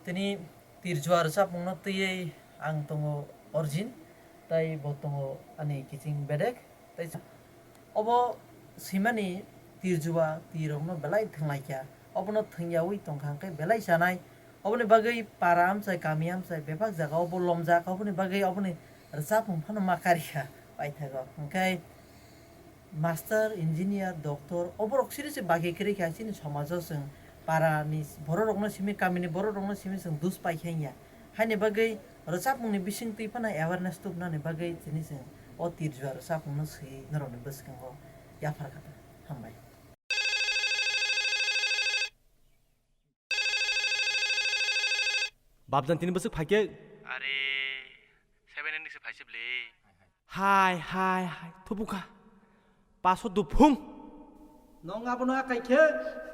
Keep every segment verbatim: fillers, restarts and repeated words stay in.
Tini tirjua rwchapmungno twiwi ang tongo Orjin, tei bo tongo ani kiching bedek. Tei obo swimani tirjua twirokno belai thwnglaikha. Obono thwngyawi tongkha hwnkhe belai chanai. Oboni bagwi para amchai, kami amchai bebak jagao bo lomjak. Oboni bagwi oboni rwchapmung phano ma karikha paithago. Hwnkhe master, engineer, doctor, oborok siri se bagi kwrwi kha chini somajo chwng para ni borok rokno simi, kami ni borok rokno simi chwng dus pai kha ya. Haini bagwi rwchapmung ni bising twi phano awareness tubuna ni bagwi chini chwng o tirjua rwchapmung no swi norok ni bwskango yaphar kha ta. Hambai. Babjan tini bwswk phaikhe? Are, seven ending se phaisip le. Hai, hai, hai, thubukha. Paso duphung. Nong abono akai khe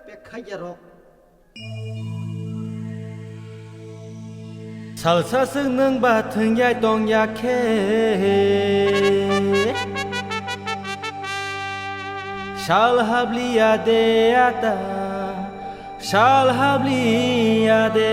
pek khai ya rok. Salsa swng nwng ba thwngyai tong ya khe. Sal habliya de ata. Sal habliya de.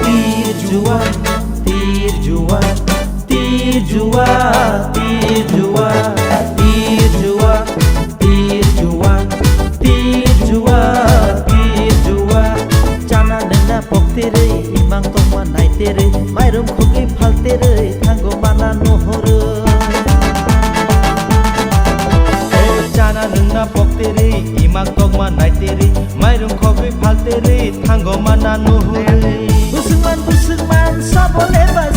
Tir jua, tir jua, tir jua, tir jua, tir jua, tir jua, tir jua, tir jua. Chana nungna pokterwi, imang tongma naiterwi, mairum khogwi phalterwi, thango mana nuhoro. O chana nungna pokterwi, imang tongma naiterwi, mairum khogwi phalterwi, thango mana nuhoro. Busungman, busungman, sabo leba